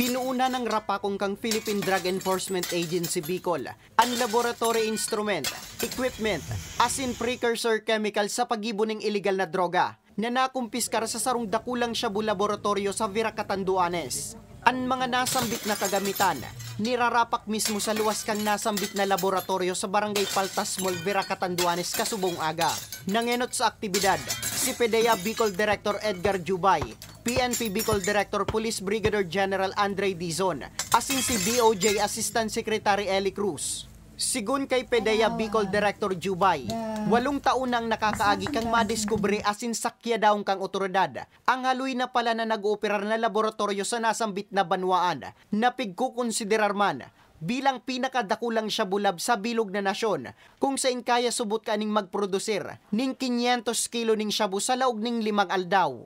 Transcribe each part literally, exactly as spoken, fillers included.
Pinuuna ng rapakon kan Philippine Drug Enforcement Agency Bicol an laboratory instrument, equipment, asin precursor chemical sa paggibo nin iligal na droga na nakumpiskar sa sarong dakulang shabu laboratoryo sa Virac, Catanduanes. An mga nasambit na kagamitan, nirarapak mismo sa luwas kan nasambit na laboratoryo sa Barangay Paltas Mall, Virac, Catanduanes, kasubong aga. Nangenot sa aktibidad, si PDEA Bicol Director Edgar Jubay, P N P Bicol Director Police Brigadier General Andre Dizon, asin si D O J Assistant Secretary Eli Cruz. Sigon kay PDEA Bicol Director Jubay, walong taon nang nakakaagi kan madiskubre asin sakya daong kan otoridad ang haloy na pala na nag-ooperar na laboratoryo sa nasambit na banwaan, na pigkokonsiderar man bilang pinakadakulang shabu lab sa bilog na nasyon, kung sain kaya subot kaning magprodusir ning quinientos kilo ning shabu sa laog ning limang aldaw.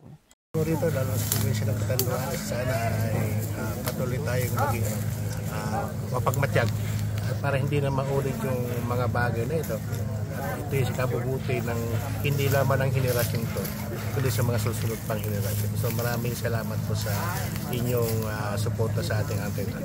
Dito, lalo sa probinsya ng Catanduanes, sana ay ah, patuloy tayong maging ah, mapagmatyag at para hindi na maulit yung mga bagay na ito. At ito yung kabubuti ng hindi lamang ng henerasyon to, kundi sa mga susunod pang henerasyon. So maraming salamat po sa inyong ah, suporta sa ating anti-drug.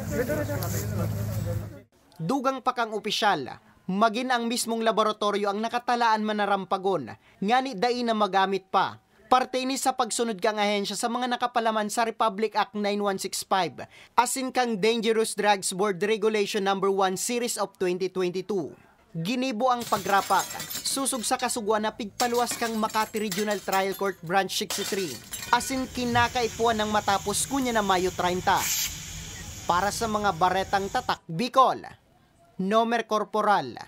Dugang pa kan opisyal, magin ang mismong laboratoryo ang nakatalaan man na rampagon, ngani dai na magamit pa. Parte ini sa pagsunod kan ahensya sa mga nakapalaman sa Republic Act nine one six five asin kan Dangerous Drugs Board Regulation Number One Series of twenty twenty-two. Ginibo ang pagrapak, sosog sa kasugoan na pigpaluwas kan Makati Regional Trial Court Branch sixty-three, asin kinakaipuhan nang matapos ngunyan na Mayo treinta. Para sa mga Baretang Tatak Bicol, Nomer Corporal.